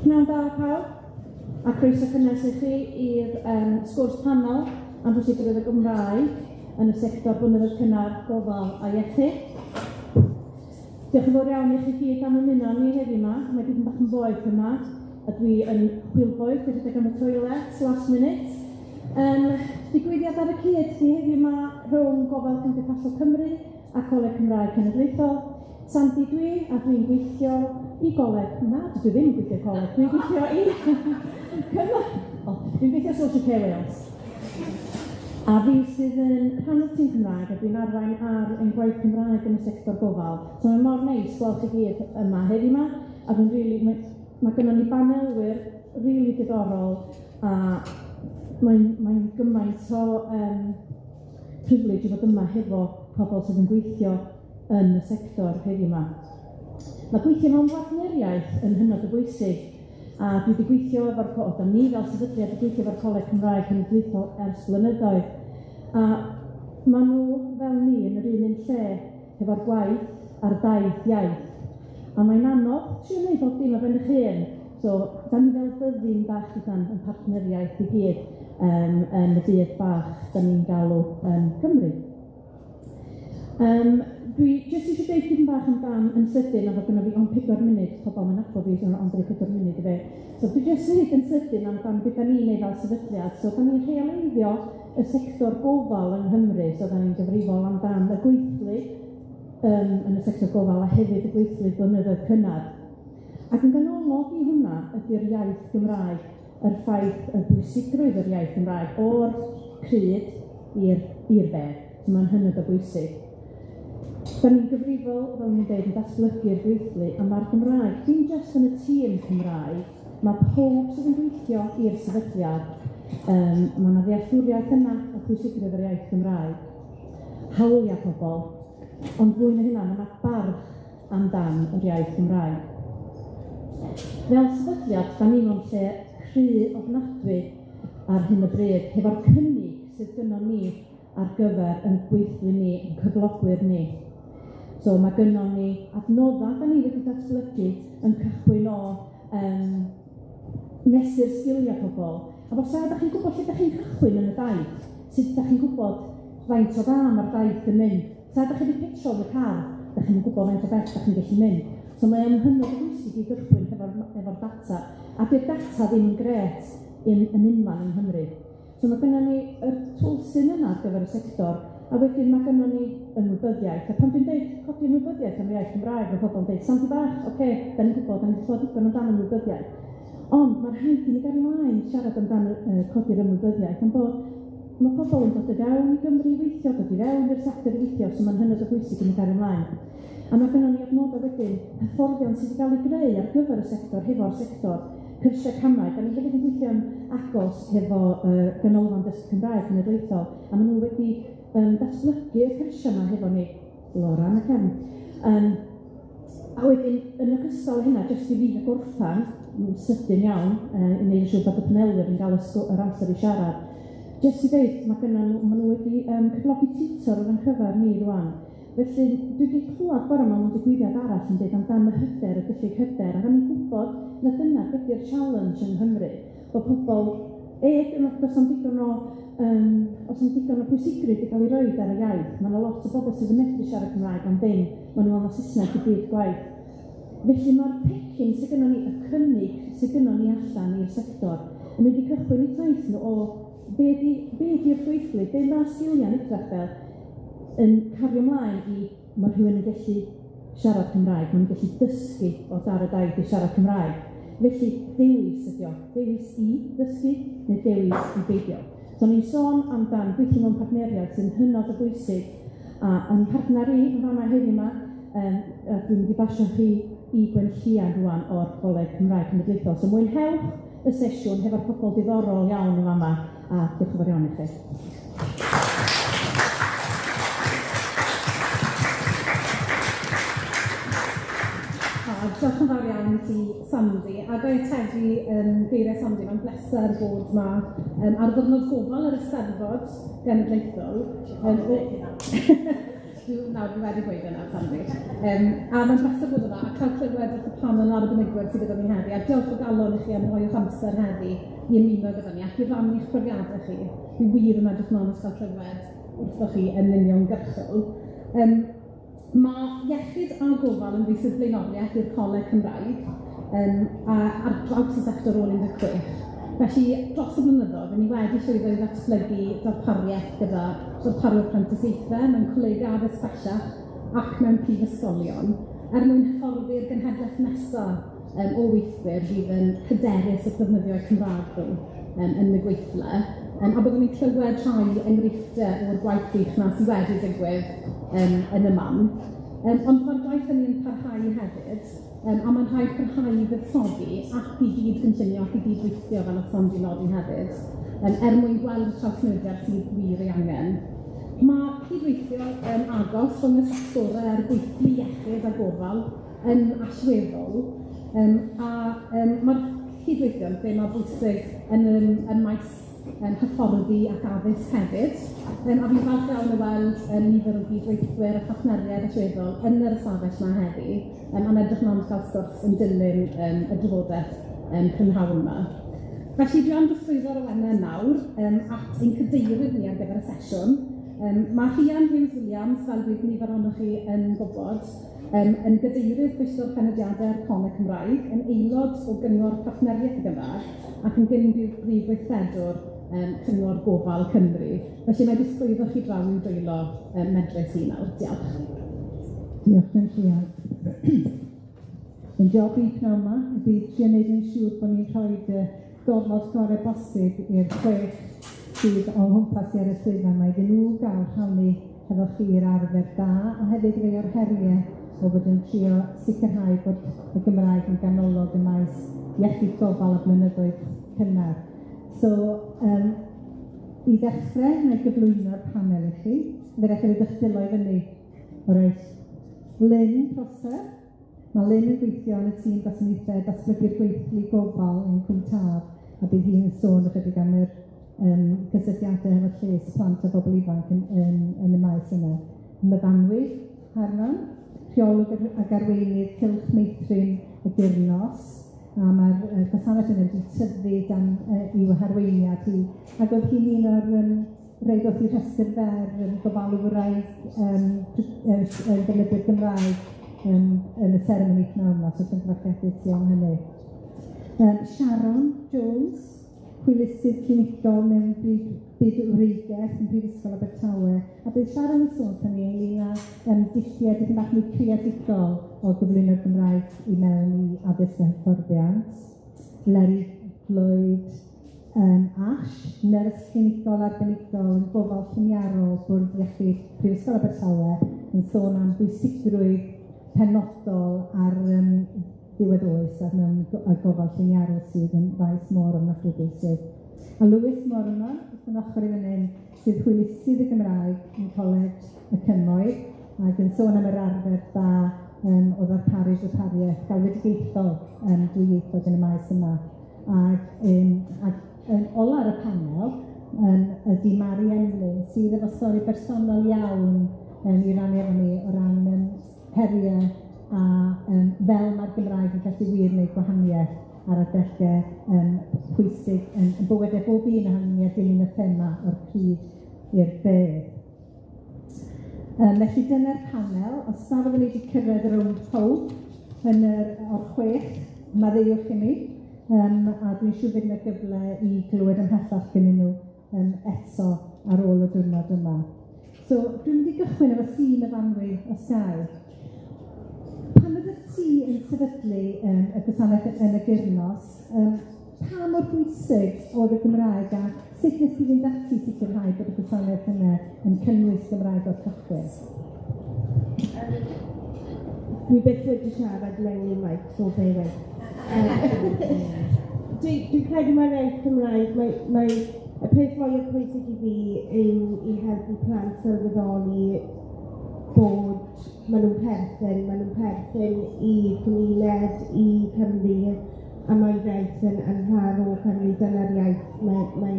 Pnawn da pawb, a croeso cynnes i chi i'r sgwrs panel am bwysigrwydd y Gymraeg yn y sector blynyddoedd cynnar, gofal a iechyd. Diolch yn fawr iawn i chi gyd am ymuno â ni heddiw 'ma. Mae dipyn bach yn boeth yma, a dwi yn chwilboeth i rhedeg am y toilet last minute. Digwyddiad ar y cyd 'di heddiw 'ma rhwng Gofal Cymdeithasol Cymru a Coleg Cymraeg Cenedlaethol. Sandy dwi, a dwi'n gweithio i Goleg, na, dwi ddim yn gweithio i Coleg, dwi'n gweithio i dwi'n gweithio Social Care Wales. A fi sydd yn rhan o'r tîm Cymraeg a dwi'n arwain ar ein gwaith Cymraeg yn y sector gofal. So mae mor neis gweld chi gyd yma heddiw 'ma, a dwi'n rili, mae gynnon ni banelwyr rili diddorol, a mae'n gymaint o privilege i fod yma hefo pobl sydd yn gweithio yn y sector heddiw 'ma. Mae gweithio mewn partneriaeth yn hynod o bwysig, a dwi wedi gweithio efo'r da ni fel sefydliad wedi gweithio efo'r Coleg Cymraeg Cenedlaethol ers blynyddoedd, a ma' nhw fel ni yn yr un lle hefo'r gwaith a'r daith iaith, a mae'n anodd trio neud bob dim ar ben eich hun, so da ni fel byddin bach dydan yn partneriaeth i gyd yn y byd bach da ni'n galw Cymru. Dwi jyst eisiau dweud tipyn bach amdan yn sydyn, a fod gynno fi ond 4 munud, pobl yn nabod fi, ond 4 munud i fe. So dwi jyst dweud yn sydyn amdan beth da ni'n neud fel sefydliad. So da ni'n rheoleiddio y sector gofal yng Nghymru, so da ni'n gyfrifol amdan y gweithlu yn y sector gofal a hefyd y gweithlu blynyddoedd cynnar. Ac yn ganolog i hwnna ydy'r iaith Gymraeg, yr ffaith y bwysigrwydd yr iaith Gymraeg o'r crud i'r bedd. So mae'n hynod o bwysig. Da ni'n gyfrifol, fel ni'n dweud, yn datblygu'r gweithlu, a mae'r Gymraeg, dim jyst yn y tîm Cymraeg, mae pob sydd yn gweithio i'r sefydliad, mae yna ddealltwriaeth yna o pwysigrwydd yr iaith Gymraeg, hawliau pobl, ond fwy na hynna, mae yna barch amdan yr iaith Gymraeg. Fel sefydliad, da ni mewn lle cry ofnadwy ar hyn o bryd, hefo'r cynnig sydd gynnon ni ar gyfer ein gweithlu ni, ein cyflogwyr ni. So mae gynnon ni adnoddau da ni wedi datblygu yn cychwyn o mesur sgiliau pobl. A os ydych chi'n gwybod lle ydych chi'n cychwyn yn y daith, sut ydych chi'n gwybod faint o dda mae'r daith yn mynd. Sa ydych chi wedi petrol yn y car, ydych chi'n gwybod faint o bell ydych chi'n gallu mynd. So mae o'n hynod o bwysig i gychwyn efo'r data. A dy'r data ddim yn grêt yn unman yng Nghymru. So mae gynnon ni yr twlsyn yna ar gyfer y sector, a wedyn mae gynnon ni ymwybyddiaeth. A pan dwi'n dweud codi ymwybyddiaeth am iaith Gymraeg, mae pobl yn dweud, Sandy bach, oce, da ni'n gwybod, da ni'n clywed digon amdan ymwybyddiaeth. Ond mae'r rhaid i ni gario ymlaen siarad amdan codi'r ymwybyddiaeth, am bod mae pobl yn dod i fewn i Gymru i weithio, dod i fewn i'r sector i weithio, so mae'n hynod o bwysig i ni gario ymlaen. A mae gynnon ni adnoddau wedyn, hyfforddiant sydd wedi cael ei greu ar gyfer y sector, hefo'r sector, cyrsiau camau. Da ni hefyd yn gweithio'n agos hefo Ganolfan Dysgu Cymraeg Cenedlaethol, a maen nhw wedi datblygu'r cyrsiau yma hefo ni, Laura yn y cefn. A wedyn, yn ogystal â hynna, jyst i fi gorffan, yn sydyn iawn, i wneud yn siŵr bod y panelwyr yn cael yr amser i siarad, jyst i ddeud, maen nhw wedi cyflogi tiwtor ar ein cyfer ni rŵan. Felly, dwi wedi clywed bore 'ma mewn digwyddiad arall yn dweud amdan y hyder, y diffyg hyder, a da ni'n gwybod na dyna be 'di'r challenge yng Nghymru, bod pobl, does na'm digon o, oes na'm digon o bwysigrwydd wedi cael ei roid ar y iaith. Mae yna lot o bobl sydd yn medru siarad Cymraeg, ond ddim, maen nhw yn Saesneg i byd gwaith. Felly mae'r pecyn sydd gynnon ni, y cynnig sydd gynnon ni allan i'r sector, yn mynd i cychwyn eu taith nhw o be 'di'r gweithlu, be mae'r sgiliau'n edrych fel, yn cario ymlaen i mae rhywun yn gallu siarad Cymraeg, maen nhw'n gallu dysgu o ar y daith i siarad Cymraeg. Felly dewis ydi o, dewis i ddysgu neu dewis i beidio. So ni'n sôn amdan gweithio mewn partneriaid sy'n hynod o bwysig, a yn partner i yn fama heddiw 'ma, a dwi'n mynd i basio chi i Gwenllian rŵan o'r Coleg Cymraeg Cenedlaethol. So mwynhewch y sesiwn hefo'r pobl diddorol iawn yn fama, a diolch yn fawr iawn i chi. Diolch yn fawr iawn i ti, Sandy. A ga i ategu geiriau Sandy, mae'n bleser bod 'ma ar ddiwrnod gofal yr Eisteddfod Genedlaethol. Dwi, nawr dwi wedi gweud yna, Sandy. A mae'n bleser bod yma a cael clywed wrth y panel arbenigwyr sydd gyda ni heddi. A diolch o galon i chi am roi eich amser heddi i ymuno gyda ni ac i rannu'ch profiadau chi. Dwi wir yn edrych mlaen at gael clywed wrthoch chi yn uniongyrchol. Mae iechyd a gofal yn feysydd blaenoriaeth i'r Coleg Cymraeg a ar draws y sector ôl 16. Felly, dros y blynyddoedd, ni wedi llwyddo i ddatblygu darpariaeth gyda darparwyr prentisiaethau mewn colegau addysg bellach ac mewn prifysgolion, er mwyn hyfforddi'r genhedlaeth nesaf o weithwyr fydd yn hyderus wrth ddefnyddio'u Cymraeg nhw yn y gweithle. A byddwn ni'n clywed rhai enghreifftiau o'r gwaith gwych 'na sydd wedi digwydd yn y man. Ond mae'r gwaith hynny yn parhau hefyd, a mae'n rhaid parhau i fuddsoddi ac i gyd-gynllunio ac i gydweithio, fel oedd Sandy nodi hefyd, er mwyn gweld y trawsnewidiad sydd wir ei angen. Mae cydweithio yn agos rhwng y sectorau a'r gweithlu iechyd a gofal yn allweddol, a mae'r cydweithio yn thema bwysig yn maes hyfforddi ac addysg hefyd. A fi'n falch iawn o weld nifer o gydweithwyr a phartneriaid allweddol yn yr ystafell yma heddi, a'n edrych mlaen at gael sgwrs yn dilyn y drafodaeth prynhawn yma. Felly dwi am drosglwyddo'r awenau nawr at ein cadeirydd ni ar gyfer y sesiwn. Mae Rhian Hughes Williams, fel bydd nifer ohonoch chi yn gwybod, yn gadeirydd Pwyllgor Penodiadau'r Coleg Cymraeg, yn aelod o Gyngor Partneriaeth y Gymraeg ac yn gyn brif weithredwr Cyngor Gofal Cymru. Felly mae disgwyddo chi draw i'w dwylo medrus i nawr. Diolch. Diolch yn Rhian. Yn job i pnawn yma, ydy trio wneud yn siŵr bod ni'n rhoi gofod gorau bosib i'r chwech sydd o'n nghwmpas i ar y llwyfan yma, iddyn nhw gael rhannu hefo chi'r arfer da, a hefyd rei o'r heriau o fod yn trio sicrhau bod y Gymraeg yn ganolog y maes iechyd gofal a blynyddoedd cynnar. So, i ddechrau, na i gyflwyno'r panel i chi. Fe ddechrau rhaid eich dwylo i fyny. Reit. Lynn Prosser. Mae Lynn yn gweithio yn y tîm gwasanaethau datblygu'r gweithlu gofal yn Cwm Taf, a bydd hi'n sôn ychydig am yr cysylltiadau efo lles plant a bobl ifanc yn y maes yna. Myfanwy Harman, rheolwr ac arweinydd Cylch Meithrin y Gurnos, a mae'r gwasanaeth yna wedi tyfu dan i'w harweiniad hi. Ac oedd hi'n un o'r rhai ddoth i rhestr fer gofalwraig defnyddio'r Gymraeg yn y seremoni pnawn yma, so llongyfarchiadau ti am hynny. Sharon Jones, hwylusydd clinigol mewn bydwreigiaeth yn Prifysgol Abertawe, a bydd Sharon yn sôn wrthon ni ynglyn â dulliau dipyn bach mwy creadigol o gyflwyno'r Gymraeg i mewn i addysg a hyfforddiant. Leri Lloyd Ash, nyrs clinigol arbenigol yn gofal lliniarol Bwrdd Iechyd Prifysgol Abertawe, yn sôn am bwysigrwydd penodol ar ddiwedd oes a mewn gofal lliniarol sydd yn faes mor ofnadwy bwysig. A Lewis Mortimer, wrth yn ochr i fan hyn, sydd hwylusydd y Gymraeg yn Coleg y Cymoedd, ac yn sôn am yr arfer da o ddarparu darpariaeth galwedigaethol dwyieithog yn y maes yma. Ac yn ola ar y panel ydy Mari Emlyn, sydd efo stori bersonol iawn i rannu efo ni o ran heriau a fel mae'r Gymraeg yn gallu wir wneud gwahaniaeth ar adegau pwysig yn bywydau bob un ohonon ni a dilyn y thema o'r pryd i'r bedd. Felly dyna'r panel. Os na fyddwn ni wedi cyrraedd rownd pawb yn o'r chwech, maddeuwch i mi, a dwi'n siŵr bydd yna gyfle i glywed ymhellach gennyn nhw eto ar ôl y diwrnod yma. So dwi'n mynd i gychwyn efo ti, Myfanwy, os ga i. Pan oeddet ti yn sefydlu y gwasanaeth yn y Gurnos, pa mor bwysig oedd y Gymraeg a sut nes ti fynd ati i sicrhau bod y gwasanaeth yna yn cynnwys Gymraeg o'r cychwyn? Dwi byth wedi siarad mewn i mic, so bear with. Dwi'n credu mae'r iaith Cymraeg, mae y peth mwyaf pwysig i fi yw i helpu plant sylweddoli bod maen nhw'n perthyn i cymuned, i Cymru, a mae'r iaith yn rhan o Cymru, dyna'r iaith, mae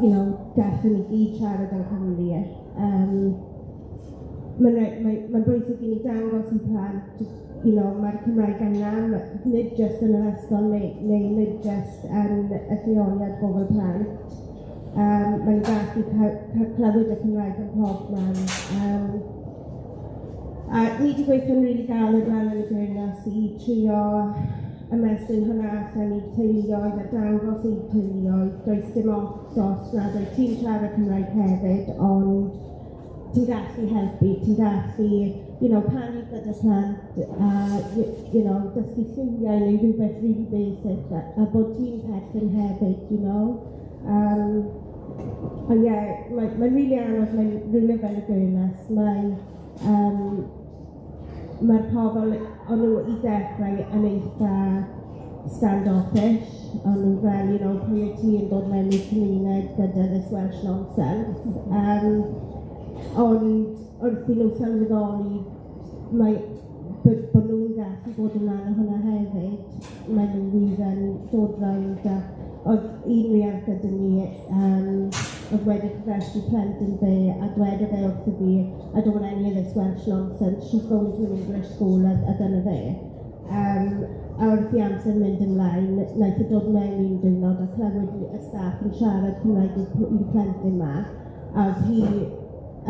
you know, gallwn ni gyd siarad yn Cymru. Mae'n bwysig i ni dangos i plant, you know, mae'r Cymraeg yna, nid jyst yn yr ysgol neu nid jyst yn y lleoliad gofal plant. Mae'n gallu clywed y Cymraeg yn pob man. A ni wedi gweithio'n rili galed lan yn y Gurnos i trio ymestyn hwnna allan i teuluoedd a dangos i teuluoedd. Does dim ots os nad wyt ti'n siarad Cymraeg hefyd, ond ti'n gallu helpu, ti'n gallu, you know, canu gyda plant a, you know, dysgu lliwiau neu rhywbeth really basic a bod ti'n perthyn hefyd, you know. Ond ie, mae'n rili anodd, mae'n rhywle fel y Gurnos, mae'r pobl, o'n nhw i dechrau yn eitha standoffish, o'n nhw fel, you know, pwy wyt ti yn dod mewn i'r cymuned gyda this Welsh nonsense. Ond wrth i nhw sylweddoli bod nhw'n gallu bod yn rhan o hwnna hefyd, maen nhw wir yn dod rownd. A oedd un riant gyda ni oedd wedi cofrestru plentyn fe a dwedodd e wrtho fi, I don't want any of this Welsh nonsense, she's going to an English school a dyna fe. A wrth i amser mynd ymlaen, wnaeth e dod mewn un diwrnod a clywed y staff yn siarad Cymraeg i'r plentyn yma, a oedd hi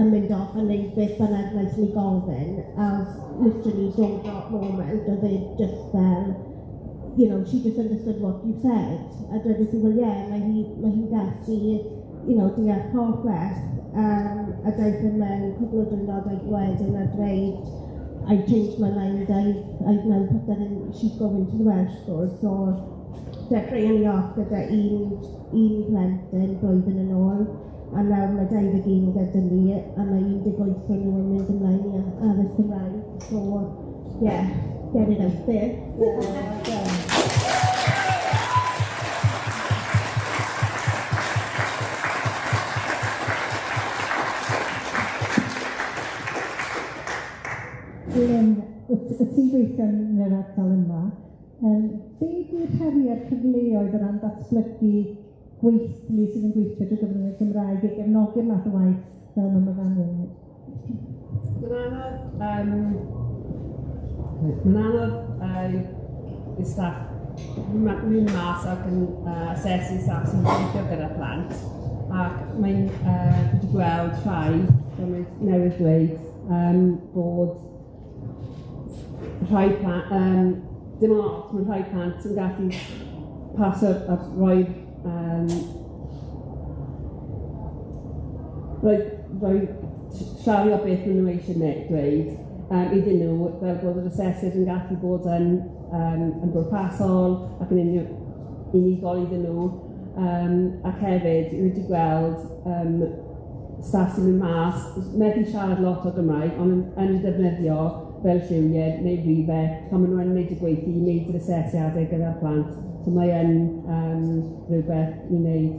yn mynd off a wneud beth bynnag wnaethon ni gofyn, a oedd literally jaw drop moment, oedd e just fel, you know, she just understood what you said. A dwedes i, well, yeah, mae hi'n gallu, you know, deall popeth. A daeth e mewn cwpl o diwrnodau wedyn a dweud, I changed my mind, I've now put that in, she's going to the Welsh school. So, dechreuon ni off gyda un plentyn blwyddyn yn ôl, a nawr mae 21 gyda ni, a mae 18 o nhw yn mynd ymlaen i addysg Cymraeg. So, yeah, get it out there. Lynn, wyt ti'n gweithio yn yr ardal yma, be ydy'r heriau'r cyfleoedd o ran datblygu gweithlu sydd yn gweithio drwy gyfrwng y Gymraeg i gefnogi'r math o waith fel mae Myfanwy yn wneud? Mae'n anodd i staff mynd mas ac yn asesu staff sy'n gweithio gyda plant, ac mae'n wedi gweld rhai, fel mae newydd dweud, bod rhai plant, dim lot, mae rhai plant yn gallu paso a rhoi siario beth maen nhw eisiau dweud iddyn nhw, fel bod yr asesydd yn gallu bod yn bwrpasol ac yn unigol iddyn nhw, ac hefyd wedi gweld staff sy'n mynd mas, methu siarad lot o Gymraeg, ond yn defnyddio fel lliwiau neu rhifau, pan maen nhw yn wneud y gweithio i wneud yr asesiadau gyda'r plant. So mae yn rhywbeth i wneud.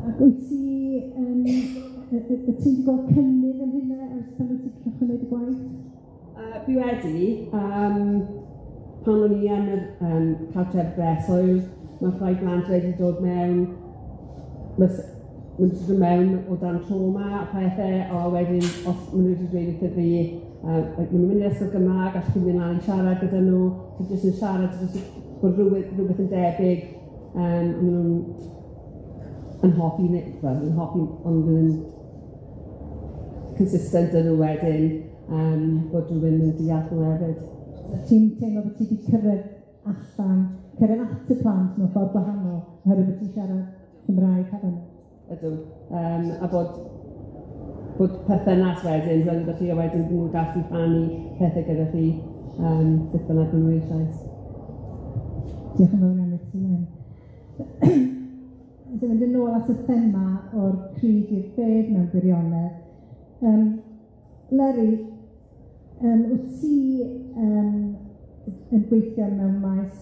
Ac wyt ti ti'n gweld cynnydd yn hynna ers pan wyt ti'n cychwyn wneud y gwaith? Fi wedi. Pan o'n i yn yr cartref breswyl, mae rhai plant wedi dod mewn, maen nhw'n dod mewn o dan trauma a pethau, a wedyn os maen nhw wedi dweud wrtho fi, maen nhw'n mynd i'r ysgol Gymraeg, allwch chi mynd lan i siarad gyda nhw, ti jyst yn siarad, jyst bod rhywbeth yn debyg, maen nhw'n yn hoffi, well, yn hoffi, ond yn consistent yn nhw wedyn, bod rhywun yn deall nhw hefyd. Ti'n teimlo bod ti wedi cyrraedd allan, cyrraedd at y plant mewn ffordd gwahanol, oherwydd bod ti'n siarad Cymraeg hefo nhw? Ydw, a bod perthynas wedyn, rhwng chi a wedyn bod nhw'n gallu rhannu pethau gyda chi, beth bynnag maen nhw eisiau. Diolch yn fawr iawn i ti, Lynn. Dwi'n mynd yn ôl at y thema o'r cryd i'r bedd mewn gwirionedd. Leri, wyt ti yn gweithio mewn maes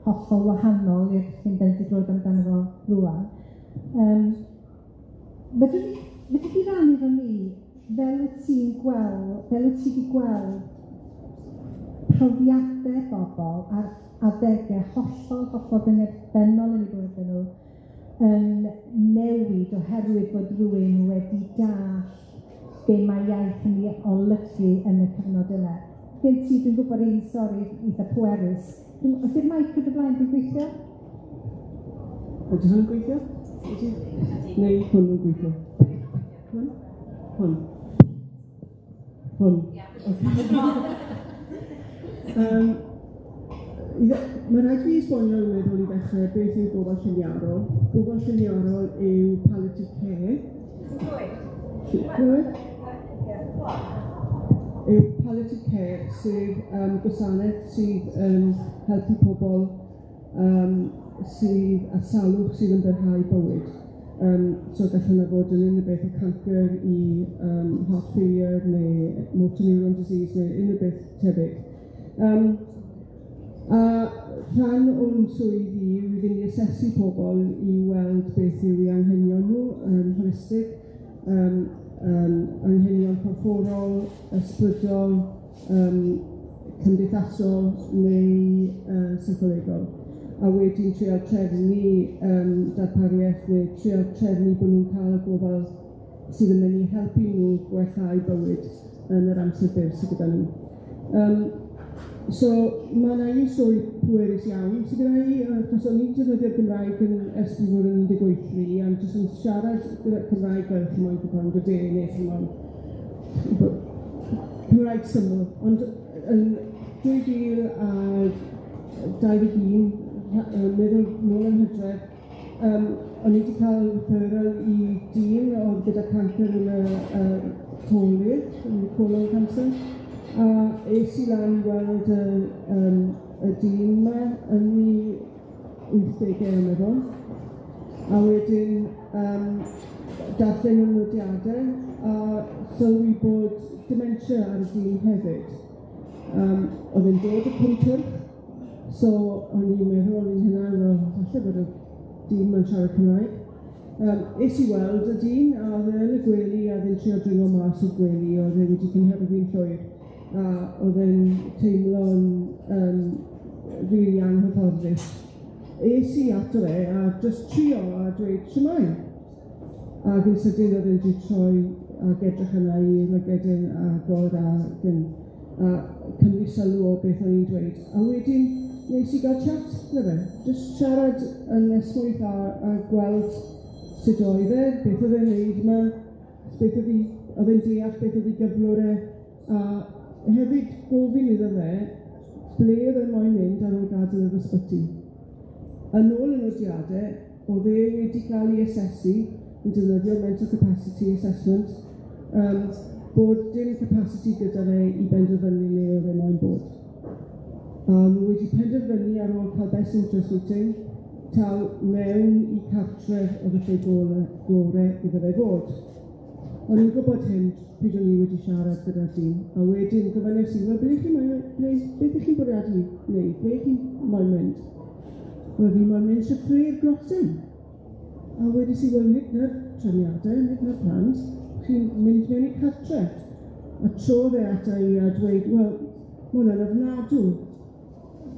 hollol wahanol i'r hyn da ni wedi clywed amdano fo rŵan. Fedri di rannu efo ni fel wyt ti'n gweld, fel wyt ti wedi gweld profiadau bobl ar adegau hollol, hollol dyngedfennol yn eu bywydau nhw yn newid oherwydd bod rhywun wedi dallt be mae iaith yn ei olygu yn y cyfnod yna. Gen ti, dwi'n gwybod un stori eitha pwerus. Ydy'r mic yn dy blaen di'n gweithio? Ydy hwn yn gweithio? Ydy? Neu hwn yn gweithio? Hwn? Hwn. Hwn. Mae'n rhaid fi esbonio i'n meddwl i ddechrau beth yw gofal lliniarol. Gofal lliniarol yw palliative care. Clywed? Yw palliative care, sef gwasanaeth sydd yn helpu pobl sydd â salwch sydd yn byrhau bywyd. So gall hynna fod yn unrhyw beth o cancer i heart failure neu motor neuron disease neu unrhyw beth tebyg. A rhan o'n swydd i yw i fynd i asesu pobl i weld beth yw eu anghenion nhw, holistig, anghenion corfforol, ysbrydol, cymdeithasol neu seicolegol. A wedyn trial trefnu darpariaeth neu trial trefnu bod nhw'n cael y gofal sydd yn mynd i helpu nhw gwellhau bywyd yn yr amser byr sydd gyda nhw. So mae yna un stori pwerus iawn sydd gyda i, achos o'n i'n defnyddio'r Gymraeg yn ers fi fod yn 18 rili, a jyst yn siarad gyda Cymraeg fel chi moyn gwybod yn de neu chi moyn Cymraeg syml, ond yn 2021, meddwl nôl yn Hydref, o'n i wedi cael referral i dyn oedd gyda cancer yn y coludd, yn y colon cancer, a es i lan i weld y dyn yma yn ei 80au yn meddwl. A wedyn darllen y nodiadau a sylwi bod dementia ar y dyn hefyd. Oedd e'n dod o Cwmtwrch, so o'n i'n meddwl, o'n i'n hynna, wel, falle bod y dyn ma'n siarad Cymraeg. Es i weld y dyn, a oedd e yn y gwely, a oedd e'n trio dringo mas o'r gwely, oedd e wedi cynhyrfu'n llwyr, a oedd e'n teimlo'n rili anghyfforddus. Es i ato fe a jyst trio a dweud, shwmae? Ac yn sydyn oedd e'n 'di troi ac edrych arna i, lyged yn agor a cymryd sylw o beth o'n i'n dweud. A wedyn nes i gael chat gyda fe, jyst siarad yn esmwyth a gweld sut oedd e, beth oedd e'n neud yma, beth oedd e'n deall, beth oedd ei gyflwr e, a hefyd gofyn iddo fe ble oedd e moyn mynd ar ôl gadael yr ysbyty. Yn ôl y nodiadau, oedd e wedi cael ei asesu yn defnyddio mental capacity assessment, bod dim capacity gyda fe i benderfynu le oedd e moyn bod. A nhw wedi penderfynu ar ôl cael best interest meeting, taw mewn i cartref oedd y lle gore iddo fe fod. O'n i'n gwybod hyn pryd o'n i wedi siarad gyda'r dyn, a wedyn gofynnes i, wel, beth ych chi'n bwriadu wneud, ble chi'n moyn mynd? Wel, fi moyn mynd Shyffri'r Grotten. A wedes i, wel, nid na'r trefniadau, nid na'r plans, chi'n mynd mewn i cartref. A trodd e ata i a dweud, wel, ma' hwnna'n ofnadw.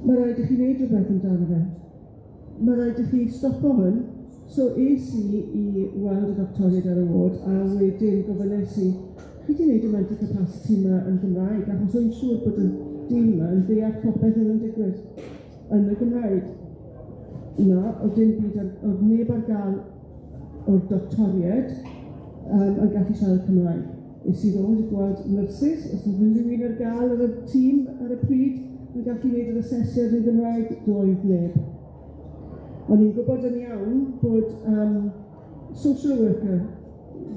Mae rhaid i chi wneud rhywbeth amdano fe. Mae rhaid i chi stopo hwn. So es i i weld y doctoriaid ar y ward, a wedyn gofynnes i, chi wedi wneud y mental capacity yma yn Gymraeg, achos o'n siŵr bod y dyn yma yn deall popeth oedd yn digwydd yn y Gymraeg. Na, oedd dim byd oedd neb ar gael o'r doctoriaid yn gallu siarad Cymraeg. Es i rownd i gweld nyrsys, os oedd unrhyw un ar gael ar y tîm ar y pryd yn gallu gwneud yr asesiad yn Gymraeg, doedd neb. O'n i'n gwybod yn iawn bod social worker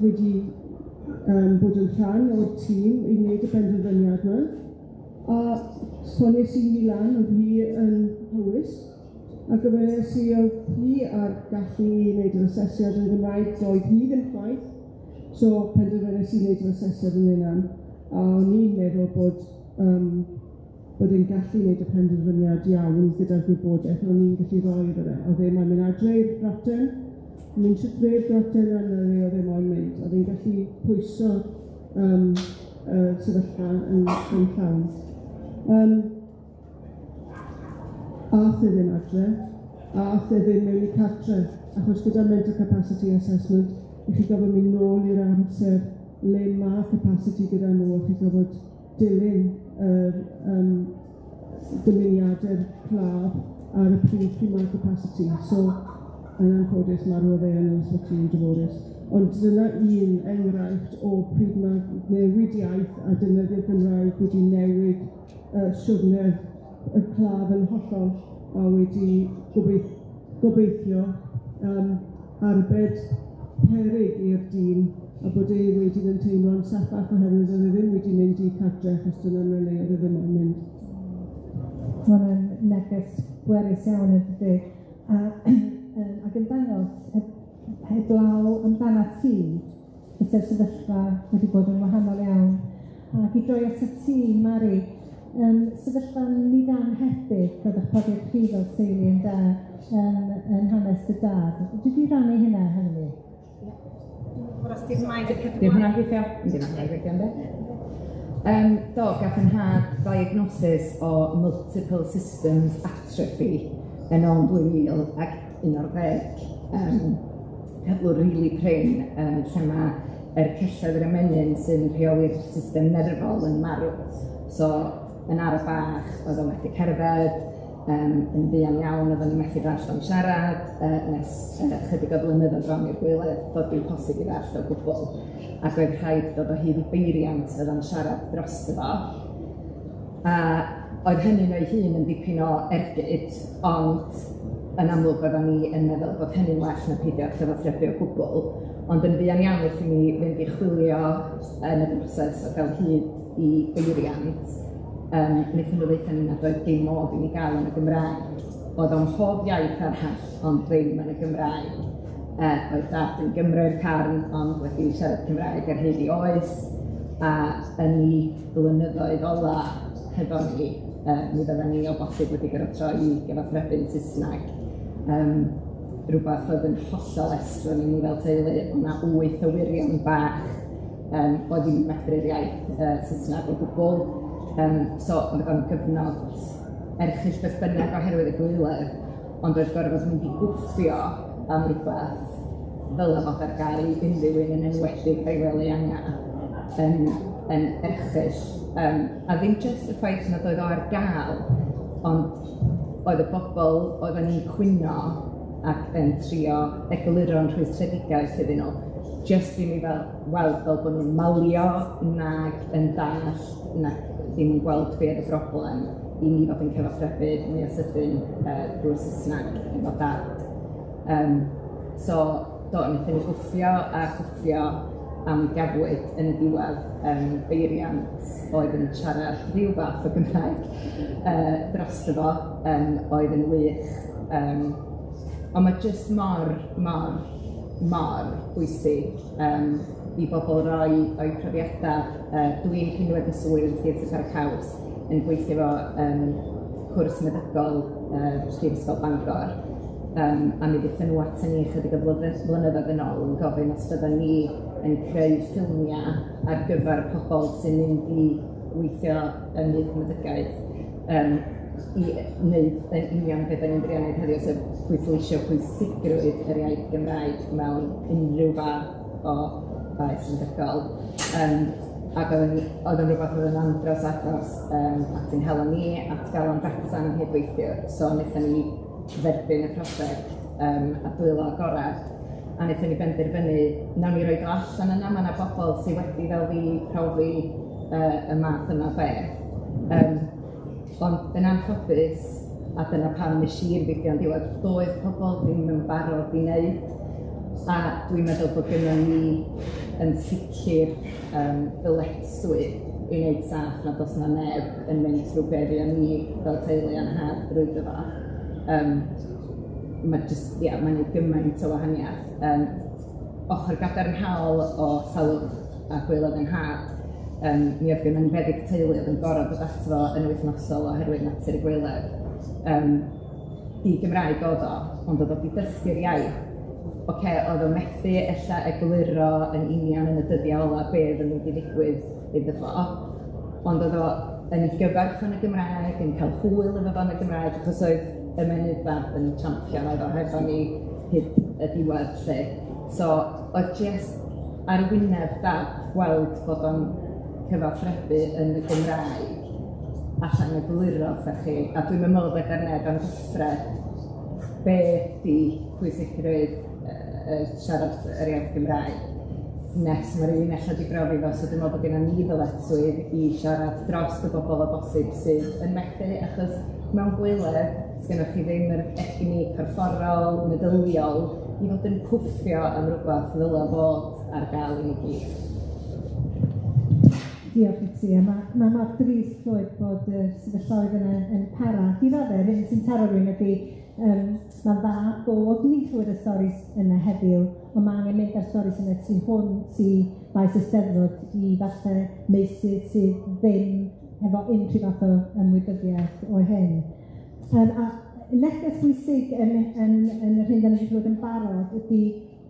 wedi bod yn rhan o'r tîm i wneud y benderfyniad yma. A sonies i hi lan, oedd hi yn Hywys, a gofynnes i oedd hi ar gallu i wneud yr asesiad yn Gymraeg, doedd hi ddim chwaith, so penderfynes i wneud yr asesiad yn hunan. A o'n i'n meddwl bod e'n gallu wneud y penderfyniad iawn gyda'r gwybodaeth o'n i'n gallu rhoi iddo fe. Oedd e moyn mynd adre i'r Grotten, mynd trwy i'r Grotten a 'na le oedd e moyn mynd. Oedd e'n gallu pwyso y sefyllfa yn llawn. Ath e ddim adre, a ath e ddim mewn i cartre, achos gyda mental capacity assessment, i chi gofyn mynd nôl i'r amser le ma' capacity gyda nhw a chi'n gorfod dilyn yr dymuniadau'r claf ar y pryd pryd ma' capacity. So, yn anffodus, marwodd e yn yr ysbyty yn Dreforys. Ond dyna un enghraifft o pryd ma' newid iaith a defnyddio'r Gymraeg wedi newid siwrne y claf yn hollol a wedi gobeithio arbed peryg i'r dyn a bod e wedyn yn teimlo'n saffach oherwydd oedd e ddim wedi mynd i cartre achos dyna'n le oedd e ddim yn mynd. Ma' hwnna'n neges bwerus iawn yn dydi? A ac yn dangos heblaw amdanat ti, fysa'r sefyllfa wedi bod yn wahanol iawn. Ac i droi atat ti, Mari, sefyllfa nid annhebyg oedd eich profiad chi fel teulu ynde, yn hanes dy dad. Fedri di rannu hynna hefo ni? Ydy hwnna'n gweithio? Yndi, ma' hwnna'n gweithio, yndi? Do, gath 'yn nhad diagnosis o multiple systems atrophy yn ôl 2011, cyflwr rili prin, lle ma' yr celloedd yr ymenyn sy'n rheoli'r system nerfol yn marw. So, yn araf bach, oedd o'n methu cerdded, yn fuan iawn oedden ni'n methu ddallt o'n siarad, nes chydig o flynyddoedd bron i'r gwaelod, doedd dim posib i ddallt o gwbl. Ac oedd rhaid dod o hyd i beiriant oedd o'n siarad drosto fo. A oedd hynny o'i hun yn dipyn o ergyd, ond yn amlwg oedden ni yn meddwl bod hynny'n well na peidio cyfathrebu o gwbl. Ond yn fuan iawn wrth i ni fynd i chwilio yn y broses o gael hyd i beiriant, wnaethon nhw ddeutha ni nad oedd dim modd i ni gael yn y Gymraeg. Oedd o'n pob iaith arall, ond ddim yn y Gymraeg. Oedd dad yn Gymro i'r carn, ond wedi siarad Cymraeg ar hyd ei oes, a yn ei blynyddoedd ola hefo ni, mi fydden ni o bosib wedi gorfod troi i gyfathrebu'n Saesneg. Rhywbeth oedd yn hollol estron i ni fel teulu, oedd 'na 8 o wirion bach oedd ddim yn medru'r iaith Saesneg o gwbl. So oedd o'n gyfnod erchyll beth bynnag oherwydd y gwaeledd, ond oedd gorfod mynd i gwffio am rywbeth fel fod ar gael i unrhyw un yn enwedig o'i wely anga yn erchyll. A ddim jyst y ffaith nad oedd o ar gael, ond oedd y bobl oedden ni'n cwyno ac yn trio egluro'n rhwystredigaeth iddyn nhw, jyst ddim i fel weld fel bod nhw'n malio nag yn dallt nag ddim yn gweld be oedd y broblem i ni fod yn cyfathrebu mwy o sydyn drwy'r Saesneg efo dad. So do, wnaethon ni gwffio a chwffio am gafwyd yn y diwedd beiriant oedd yn siarad rhyw fath o Gymraeg drosto fo, oedd yn wych. Ond mae jyst mor, mor, mor bwysig i bobl roi o'u profiadau. Dwi'n rhinwedd y swydd Theatr Para Caws yn gweithio efo cwrs meddygol Prifysgol Bangor. A mi ddaethon nhw aton ni ychydig o blynyddoedd yn ôl yn gofyn os fydden ni yn creu ffilmiau ar gyfer pobl sy'n mynd i weithio ym myd meddygaeth, i wneud yn union beth 'dan ni'n drio wneud heddiw, sef pwysleisio pwysigrwydd yr iaith Gymraeg mewn unrhyw fath o faes meddygol. Ac oedd o'n rhywbeth oedd yn andros agos at ein calon ni, at galon Betsan nghydweithiwr, so wnaethon ni dderbyn y prosiect a dwylo agored, a wnaethon ni benderfynu, nawn ni roid o allan yna, ma' 'na bobl sydd wedi fel fi profi y math yma o beth. Ond yn anffodus, a dyna pam nes i'r fideo yn diwedd, doedd pobl ddim yn barod i wneud, a dwi'n meddwl bod gynnon ni yn sicr ddyletswydd i wneud saff nad oes 'na neb yn mynd trwy be fuon ni fel teulu a'n nhad drwyddo fo. Ma' jyst, ia, mae'n gwneud gymaint o wahaniaeth. Ochr gadarnhaol o salwch a gwaelod 'yn nhad, mi oedd gynnon ni feddyg teulu oedd yn gorfod dod ato fo yn wythnosol oherwydd natur y gwaeledd. Di Gymraeg oedd o, ond oedd o 'di dysgu'r iaith. Ocê, oedd o'n methu ella egluro yn union yn y dyddiau ola be oedd yn mynd i ddigwydd iddo fo, ond oedd o yn ei gyfarch yn y Gymraeg, yn cael hwyl efo fo yn y Gymraeg, achos oedd ymennydd dad yn champion oedd o hefo ni hyd y diwedd 'lly. So oedd jyst arwyneb dad gweld bod o'n cyfathrebu yn y Gymraeg allan egluro wrtha chi, a dwi'm yn meddwl fedar neb amgyffred be 'di pwysigrwydd siarad yr iaith Gymraeg nes ma' rywun ella 'di brofi fo, so dwi'n meddwl bod genna ni ddyletswydd i siarad dros y bobl o bosib sydd yn methu, achos mewn gwyledd sgynnoch chi ddim yr egni corfforol, meddyliol i fod yn cwffio am rwbath ddyla fod ar gael i ni gyd. Diolch i ti, a ma' mor drist clywed bod y sefyllfaoedd yna yn para. I raddau, yr hyn sy'n taro rywun ydy, ma'n dda bod ni'n clywed y storis yna heddiw, ond ma' angen mynd â'r storis yna tu hwnt i faes y Steddfod i falle meysydd sydd ddim efo unrhyw fath o ymwybyddiaeth o hyn. A neges bwysig yn yr hyn 'dan ni 'di clywed yn barod ydy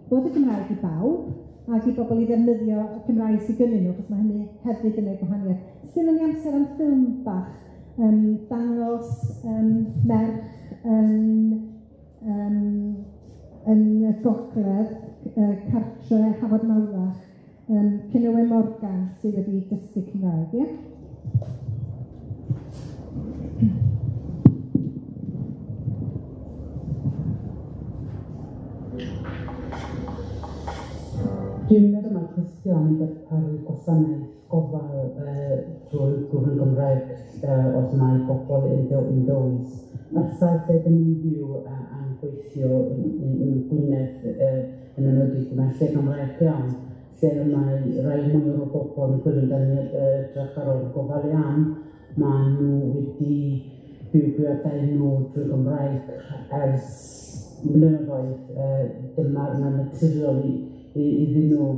bod y Gymraeg i bawb, ac i bobl i ddefnyddio y Cymraeg sydd gynnyn nhw, achos mae hynny hefyd yn gwneud gwahaniaeth. Sgynnon ni amser am ffilm bach, dangos merch yn y gogledd, cartre Hafod Mawrach, Cynwyl Morgan sydd wedi dysgu Cymraeg, ie? Dwi'n meddwl mae Cristion yn darparu gwasanaeth gofal drwy gyfrwng Gymraeg os mae bobl yn dewis. Mae'r saith lle dyn ni'n byw a'n gweithio yn Gwynedd yn enwedig, mae'n lle Gymraeg iawn, lle mae rai mwy o'r bobl yn gwylio dan ni edrych ar ôl gofalu am, maen nhw wedi byw bywydau nhw drwy Gymraeg ers blynyddoedd, dyma'r naturiol iddyn nhw.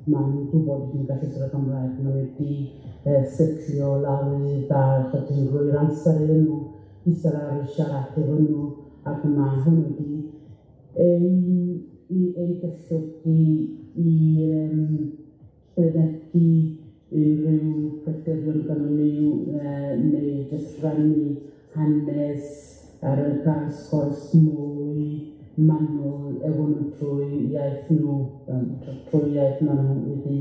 Maen nhw'n gwybod ydyn nhw'n gallu siarad Cymraeg, maen nhw wedi setlio lawr i dda, achos rhoi'r amser iddyn nhw i siarad siarad efo nhw, ac mae hwn wedi ei galluogi i wynebu unrhyw pryderon gynnon ni neu jyst rannu hanes ar y gael sgwrs mwy manwl efo nhw trwy iaith nhw, trwy iaith maen nhw wedi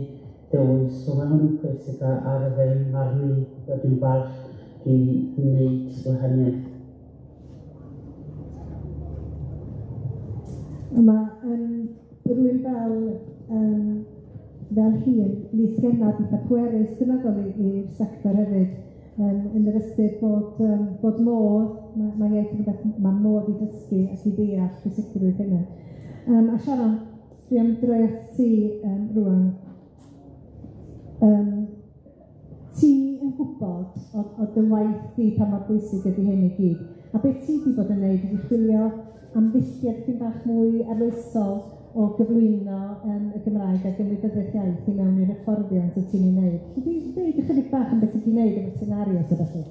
dewis. So mae hwn yn pwysig ar fy marn i, a dwi'n falch i wneud gwahaniaeth. Mae rhywun fel hi yn lysgennad eitha pwerus, dwi'n meddwl, i'r sector hefyd, yn yr ystyr bod modd, mae iaith yn rhywbeth mae modd i dysgu ac i ddeall pwysigrwydd hynny. A Sharon, dwi am droi at ti rŵan. Ti yn gwybod o dy waith di pa mor bwysig ydy hyn i gyd. A beth ti wedi bod yn wneud ydy chwilio am ddulliau dipyn bach mwy arloesol o gyflwyno y Gymraeg ac ymwybyddiaeth iaith i mewn i'r hyfforddiant wyt ti'n ei wneud. Alli di ddeud ychydig bach am beth ti wedi wneud efo scenarios a ballu?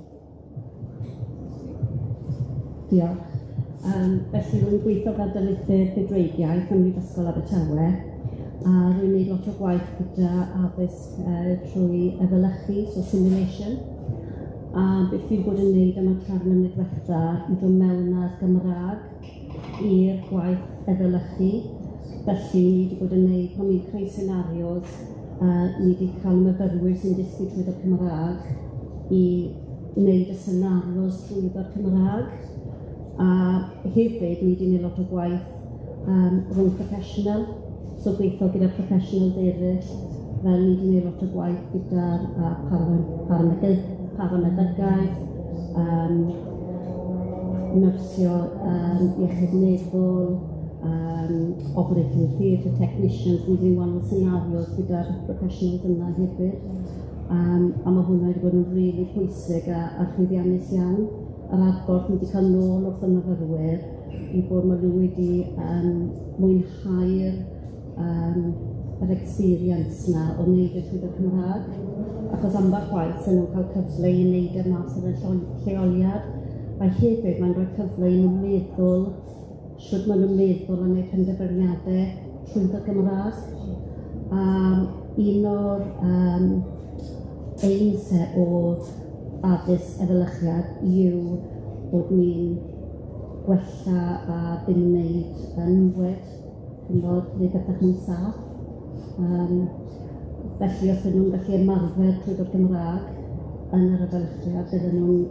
Diolch. Felly rwy'n gweithio fel darlithydd bydwreigiaeth ym Mhrifysgol Abertawe, a rwy'n gwneud lot o gwaith gyda addysg trwy efelychu, so simulation. A beth fi wedi bod yn wneud am y tair mlynedd diwetha i dod mewn â'r Gymraeg i'r gwaith efelychu. Felly ni wedi bod yn wneud, pan ni'n creu scenarios, ni wedi cael myfyrwyr sy'n dysgu trwyddo'r Cymraeg i wneud y scenarios trwyddo'r Cymraeg. A hefyd, ni wedi gwneud lot o gwaith rhwng professional, so gweithio gyda professionals eraill, fel ni wedi gwneud lot o gwaith gyda'r parameddygaeth, nyrsio iechyd meddwl, operating theatre technicians, ni wedi gwneud wahanol scenarios gyda'r professionals yna hefyd. A mae hwnna wedi bod yn rili pwysig a llwyddiannus iawn. Yr adborth ni wedi cael nôl wrth y myfyrwyr i bod maen nhw wedi mwynhau'r yr experience 'na o wneud e trwyddo'r Cymraeg, achos ambell waith sy'n nhw'n cael cyfle i wneud e mas yn y lleoliad, a hefyd mae'n rhoi cyfle i nhw meddwl shwd maen nhw'n meddwl a wneud penderfyniadau trwyddo'r Gymraeg. A un o'r aims o addysg efelychiad yw bod ni'n gwella a ddim yn wneud niwed, chimod, neu bethau mwy saff. Felly os ydyn nhw'n gallu ymarfer trwy'r Gymraeg yn yr efelychiad, bydden nhw'n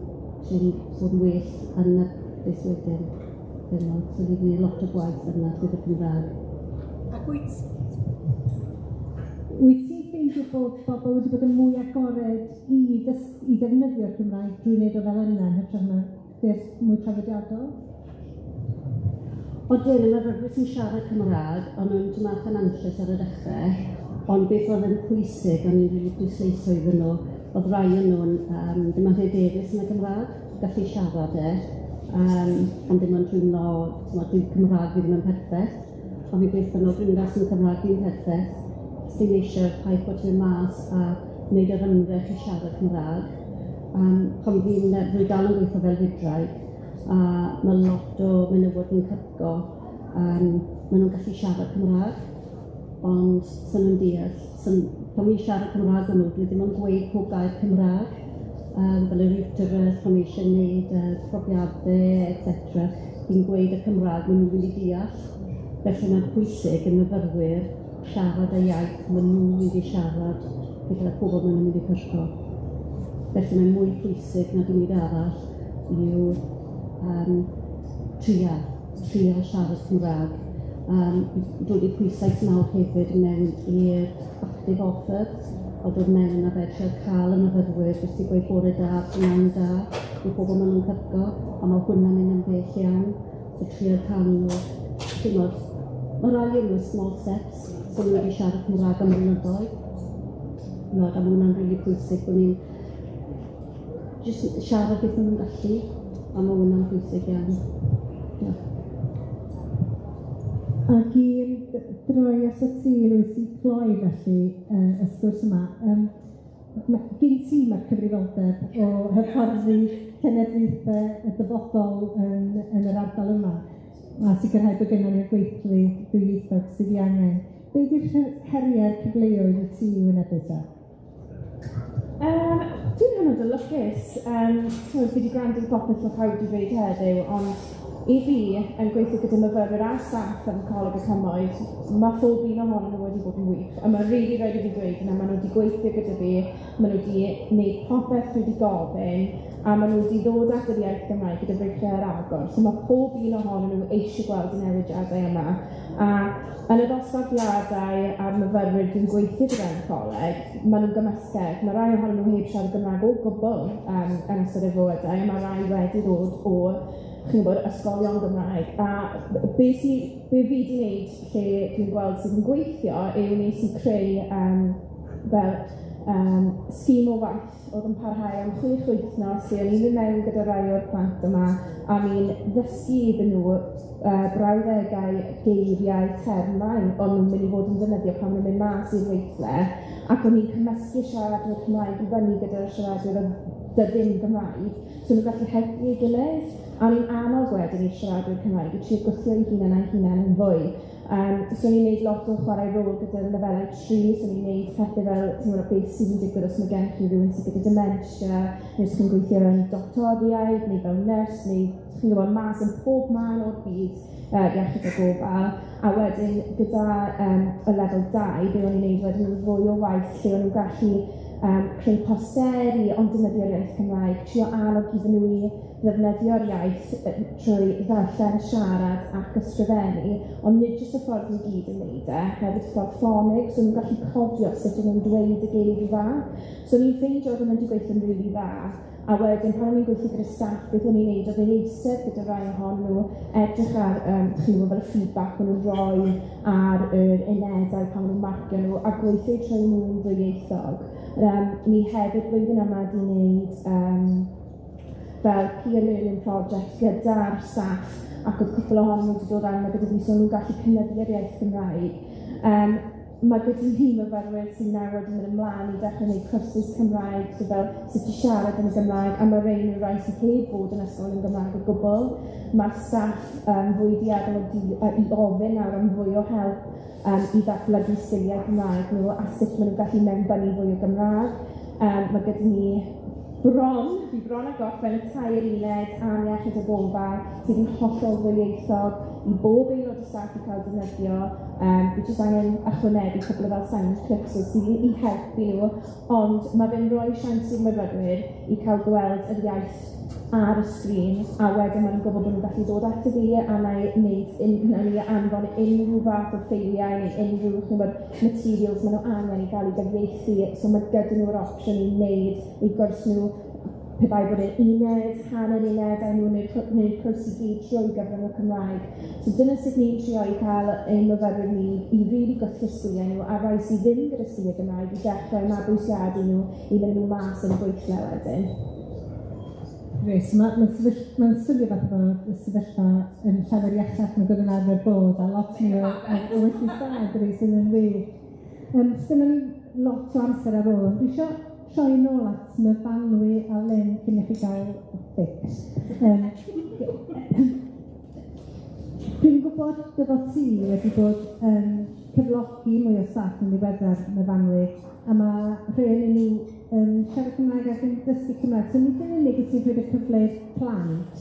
bod yn well yn y beth wedyn. So ni wedi gwneud lot o gwaith yna trwy'r Gymraeg. Ac wyt ti'n ffeindio bod bobl wedi bod yn mwy agored i ddefnyddio'r Gymraeg drwy wneud o fel yna yn hytrach na beth mwy traddodiadol? Odyn, y myfyrwyr sy'n siarad Cymraeg, o'n nhw'n tymach yn anxious ar y dechrau, ond beth oedd yn pwysig, o'n i'n rili pwysleisio iddyn nhw, oedd rai o'n nhw'n ddim yn hyderus yn y Gymraeg, gallu siarad e, ond ddim yn teimlo, dyw Cymraeg fi ddim yn perffaith, ond fi'n gweithio nhw, dwi'n yn Cymraeg fi'n perffaith, sy'n eisiau ffaith bod ti'n mas a wneud yr ymdrech i siarad Cymraeg. Pan fi'n rwy dal yn gweithio fel fydwraig, a mae lot o menywod yn cyrco, maen nhw'n gallu siarad Cymraeg, ond sy'n nhw'n deall. Pan fi'n siarad Cymraeg â nhw, dwi ddim yn gweud pob gair Cymraeg, fel yr uterus, pan fi eisiau gwneud profiadau, etc. Fi'n gweud y Cymraeg, maen nhw'n mynd i deall. Felly mae'n pwysig yn myfyrwyr siarad y iaith maen nhw'n mynd i siarad gyda'r pobl maen nhw'n mynd i cyrco. Felly mae'n mwy pwysig na dim byd arall yw trio siarad Cymraeg. Dod i pwyslais mawr hefyd mewn i'r active offer, o dod mewn a fe trio cael y myfyrwyr jyst i gweud bore da, prynhawn da, i bobl maen nhw'n cyrco, a mae hwnna'n mynd yn bell iawn. So trio cael nhw, ti'mod, mae rai o'n nhw small steps, so nhw wedi siarad Cymraeg am blynyddoedd. A mae hwnna'n rili pwysig bod ni'n jyst siarad beth maen nhw'n gallu, a mae hwnna'n pwysig iawn. Diolch. Ac i droi atat ti, Lewis, i gloi felly y sgwrs yma, gen ti mae'r cyfrifoldeb o hyfforddi cenedlaethau y dyfodol yn yr ardal yma, a sicrhau bod gennym ni'r gweithlu dwyieithog sydd ei angen. Be ydy'r heriau'r cyfleoedd i ti wynebu te? Dwi'n hynod o lwcus. Fi wedi gwrando i popeth mae pawb wedi dweud heddiw, ond i fi, yn gweithio gyda myfyrwyr a staff yn Coleg y Cymoedd, mae phob un ohonyn nhw wedi bod yn wych. A mae rili rhaid i fi dweud na, maen nhw wedi gweithio gyda fi, maen nhw wedi gwneud popeth dwi wedi gofyn, a maen nhw wedi ddod at yr iaith Gymraeg gyda breichiau ar agor. So mae pob un ohonyn nhw eisiau gweld y newidiadau yma. A yn y dosbarthiadau a'r myfyrwyr dwi'n gweithio gyda yn y coleg, maen nhw'n gymysgedd. Mae rai ohonyn nhw heb siarad Gymraeg o gwbl yn ystod eu bywydau, a mae rai wedi dod o chi'n gwybod, ysgolion Gymraeg. A be fi wedi wneud lle dwi'n gweld sydd yn gweithio yw nes i creu fel scheme o waith oedd yn parhau am 6 wythnos lle o'n i'n mynd mewn gyda rai o'r plant yma a ni'n ddysgu iddyn nhw brawddegau, geiriau, termau o'n nhw'n mynd i fod yn defnyddio pan nhw'n mynd mas i'r weithle, ac o'n i'n cymysgu siaradwyr Cymraeg i fyny gyda'r siaradwyr oedd ddim Gymraeg, so nhw'n gallu helpu ei gilydd, a o'n i'n annog wedyn i'r siaradwyr Cymraeg i trio gwthio eu hunain a'u hunain yn fwy. So o'n i'n neud lot o chwarae rôl gyda'r lefelau 3, so o'n i'n neud pethau fel, ti'n gwybod, beth sydd yn digwydd os mae gen chi rhywun sydd gyda dementia, neu os chi'n gweithio yn doctoriaid, neu fel nyrs, neu chi'n gwybod, mas yn pob man o'r byd iechyd a gofal. A wedyn gyda y lefel 2, be o'n i'n neud wedyn oedd fwy o waith lle o'n nhw'n gallu creu posteri, ond defnyddio'r iaith Cymraeg, trio annog iddyn nhw i ddefnyddio'r iaith trwy ddarllen, siarad ac ysgrifennu, ond nid jyst y ffordd ni gyd yn wneud e, hefyd ffordd ffonig, so nhw'n gallu cofio sut o'n nhw'n dweud y geirfa. So ni'n ffeindio oedd yn mynd i gweithio'n rili dda. A wedyn pan o'n i'n gweithio gyda staff, beth o'n i'n neud oedd yn eistedd gyda rai ohonyn nhw, edrych ar chi'n gwybod, fel y feedback maen nhw'n rhoi ar yr unedau pan maen nhw'n marcio nhw, a gweithio trwy nhw'n ddwyieithog. Ni hefyd blwyddyn yma wedi wneud fel peer learning project gyda'r staff, ac oedd cwpl ohonyn nhw wedi dod arno gyda fi, so nhw'n gallu cynyddu'r iaith Gymraeg. Mae gyda ni myfyrwyr sy'n nawr wedi mynd ymlaen i dechrau gwneud cwrsus Cymraeg, so fel sut i siarad yn y Gymraeg, a mae rhain yn rai sydd heb bod yn ysgol yn Gymraeg o gwbl. Mae'r staff fwy dueddol i ofyn nawr am fwy o help i ddatblygu sgiliau Cymraeg nhw a sut maen nhw'n gallu mewnbynnu fwy o Gymraeg. Mae gyda ni Bron, fi bron a gorffen y 3 uned am iechyd a gofal sydd yn hollol ddwyieithog i bob aelod o staff i cael defnyddio. Fi jyst angen ychwanegu cwpl o fel sound clips o sydd i helpu nhw, ond mae fe'n rhoi siawns i'r myfyrwyr i cael gweld yr iaith ar y sgrin, a wedyn maen nhw'n gwybod bod nhw'n gallu dod ato fi a na i wneud na i anfon unrhyw fath o ffeiliau neu unrhyw chimod, materials maen nhw angen i gael eu gyfieithu, so mae gyda nhw'r opsiwn i wneud eu gwrs nhw pe bai bod e'n uned, hanner uned, a nhw'n gwneud cwrs i gyd trwy gyfrwng y Cymraeg. So dyna sut ni'n trio i cael ein myfyrwyr ni i rili gwthio sgiliau nhw, a rai sydd ddim gyda sgiliau Gymraeg i dechrau mabwysiadu nhw i mynd nhw mas yn y gweithle wedyn. Reit, mae'n swnio fatha bod y sefyllfa yn llawer iachach nag oedd yn arfer bod, a lot mwy o weithio da, dydi, sydd yn wych. Sgynnon ni lot o amser ar ôl, ond dwi isio troi nôl at Myfanwy a Lynn cyn i chi gael fix. Dwi'n gwybod dy fod ti wedi bod yn cyflogi mwy o staff yn ddiweddar, Myfanwy, a mae rhai ohonyn nhw yn siarad Cymraeg ac yn dysgu Cymraeg. So nid yn unig wyt ti'n rhoi y cyfle i'r plant,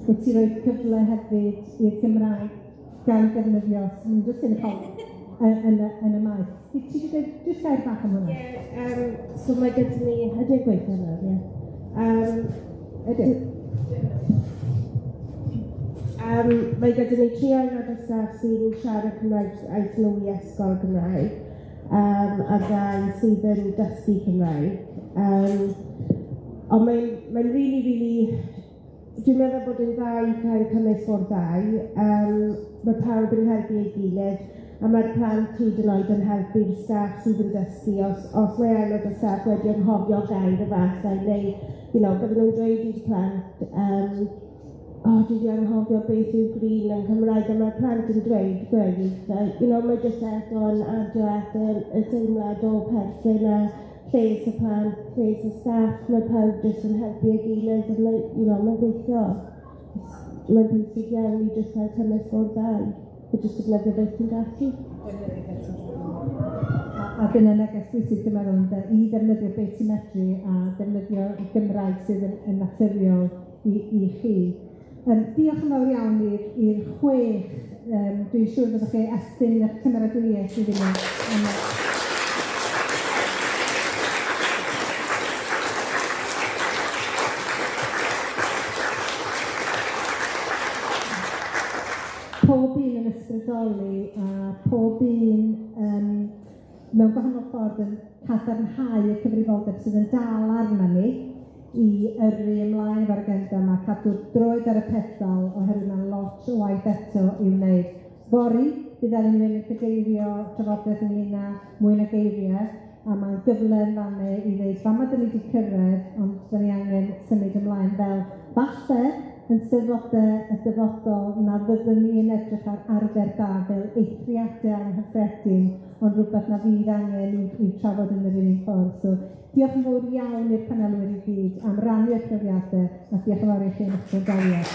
wyt ti'n rhoi cyfle hefyd i'r Gymraeg gael ei defnyddio, sy'n jyst yn y coleg, yn y maes. Ti wedi dweud jyst gair bach am hwnna? Ie, so mae gyda ni, ydy'n gweithio nawr, ie. Ydy. Mae gyda ni 3 aelod o staff sy'n siarad Cymraeg aeth nhw i ysgol Gymraeg, a 2 sydd yn dysgu Cymraeg. Ond mae'n really, really, dwi'n meddwl bod yn dda i cael cymysg o'r ddau. Mae pawb yn helpu ei gilydd, a mae'r plant hyd yn oed yn helpu'r staff sydd yn dysgu. Os mae aelod o staff wedi anghofio gair efallai, neu you know, bydden nhw'n dweud i'r plant, o, dwi wedi anghofio beth yw green yn Cymraeg, a mae'r plant yn dweud gweud, you know, mae jyst eto yn adio at y teimlad o perthyn a lles y plant, lles y staff, mae pawb jyst yn helpu ei gilydd, a mae, you know, mae'n gweithio. Mae'n bwysig iawn i jyst cael cymysg o'r ddau, a jyst defnyddio beth ti'n gallu. A dyna neges bwysig, dwi'n meddwl, ynde, i ddefnyddio beth ti'n medru a defnyddio y Gymraeg sydd yn naturiol i chi. Diolch yn fawr iawn i'r 6. Dwi'n siŵr fyddwch chi estyn eich cymeradwyaeth iddyn nhw. Pob un yn ysbrydoli a pob un mewn gwahanol ffordd yn cadarnhau y cyfrifoldeb sydd yn dal arna ni i yrru ymlaen efo'r agenda yma, cadw droed ar y pedal, oherwydd mae lot o waith eto i'w wneud. Fory, bydd Elin Wyn yn cadeirio trafodaeth ynglyn â mwy na geiriau, a mae'n gyfle yn fan'na i ddeud fama 'dan ni wedi cyrraedd, ond 'dan ni angen symud ymlaen fel falle yn Steddfodau y dyfodol na fyddwn ni yn edrych ar arfer da fel eithriadau anghyffredin, ond rhywbeth na fydd angen i'w trafod yn yr un ffordd. So, diolch yn fawr iawn i'r panelwyr i gyd am rannu'r profiadau, a diolch yn fawr i chi am eich gwrandawiad.